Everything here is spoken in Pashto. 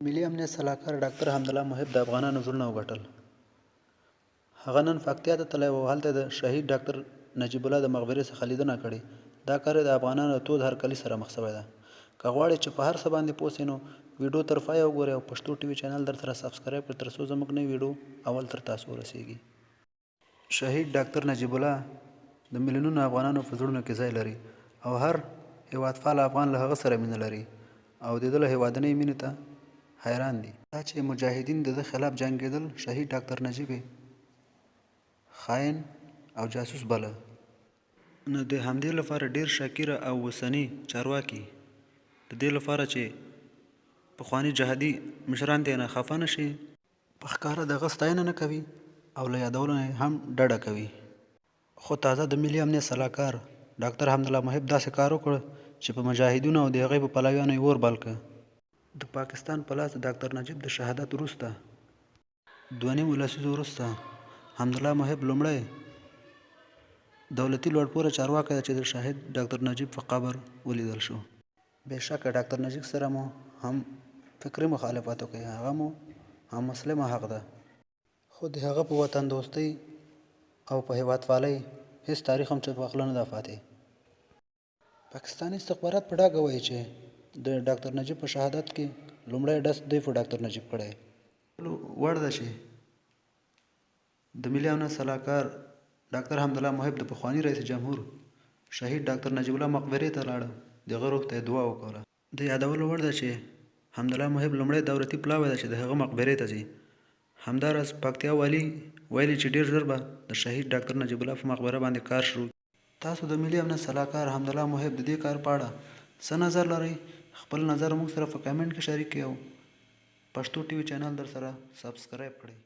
ملي امنیت سلاکار ډاکتر حمدالله محب د افغانانو زړونه وګټل. هغه نن پکتیا ته تللی و او هلته یې د شهید ډاکتر نجیب الله د مقبرې څخه لیدنه کړې. دا کار یې د افغانانو له تود هرکلي سره مخ شوی ده. که غواړئ چې په هر څه باندې پوه شئ نو ویډیو تر پایه وګورئ او پښتو ټي وي چینل درسره سبسکرایب کړئ تر څو زموږ نوې ویډیو اول تر تاسو ورسیږي. شهید ډاکتر نجیب الله د میلیونونو افغانانو په زړونو کې ځای لري او هر هیوادپاله افغان له هغه سره مینه لري او د ده له هیوادنۍ مینې ته حیران دي. دا چې مجاهدین د ده خلاف جنګیدل، شهید ډاکتر نجیب یې خاین او جاسوس باله، نو د همدې لپاره ډیر شکیره او اوسني چارواکي د دې لپاره چې پخواني جهادي مشران ترې نه خفه نه شي، په ښکاره د هغه ستاینه نه کوي او له یادولو نه یې هم ډډه کوي. خو تازه د ملي امنیت سلاکار ډاکتر حمدالله محب داسې کار وکړ چې په مجاهدینو او د هغوی په پلویانو یې اور بل کړ. د پاکستان په لاس د داکتر نجیب د شهادت وروسته، دوه نیمو لسیزو وروسته حمدالله محب لومړی دولتي لوړپوړی چارواکی دی چې د شهید ډاکتر نجیب په قبر ولیدل شو. بېشکه ډاکتر نجیب سره مو هم فکري مخالفت وکړئ، هغه مو هم مسلمه حق ده. خو د هغه په وطن دوستۍ او په هېوادپالۍ هېڅ تاریخ هم چوپه خوله نه ده پاتې. پاکستاني استخبارات په ډاګه وايي چې د ډاکتر نجیب په شهادت کې لومړی ډز دوی په ډاکتر نجیب کړی. وړ ده چې د ملي امنیت سلاکار ډاکتر حمدالله محب د پخواني رئیس جمهور شهید ډاکتر نجیب الله مقبرې ته لاړ او د هغه روح ته یې دعا وکوله. د یادولو وړ ده چې حمدالله محب لومړی دولتي پلاوی ده چې د هغه مقبرې ته ځي. همداراز پکتیا والي ویلي چې ډېر ژر به د شهید ډاکتر نجیب الله په مقبره باندې کار شروع کړي. تاسو د ملي امنیت سلاکار حمدالله محب د دې کار په اړه څه نظر لرئ؟ خپل نظر موږ سره په کمنټ کې شریک کړئ او پښتو ټي وي چینل درسره سبسکرایب کړئ.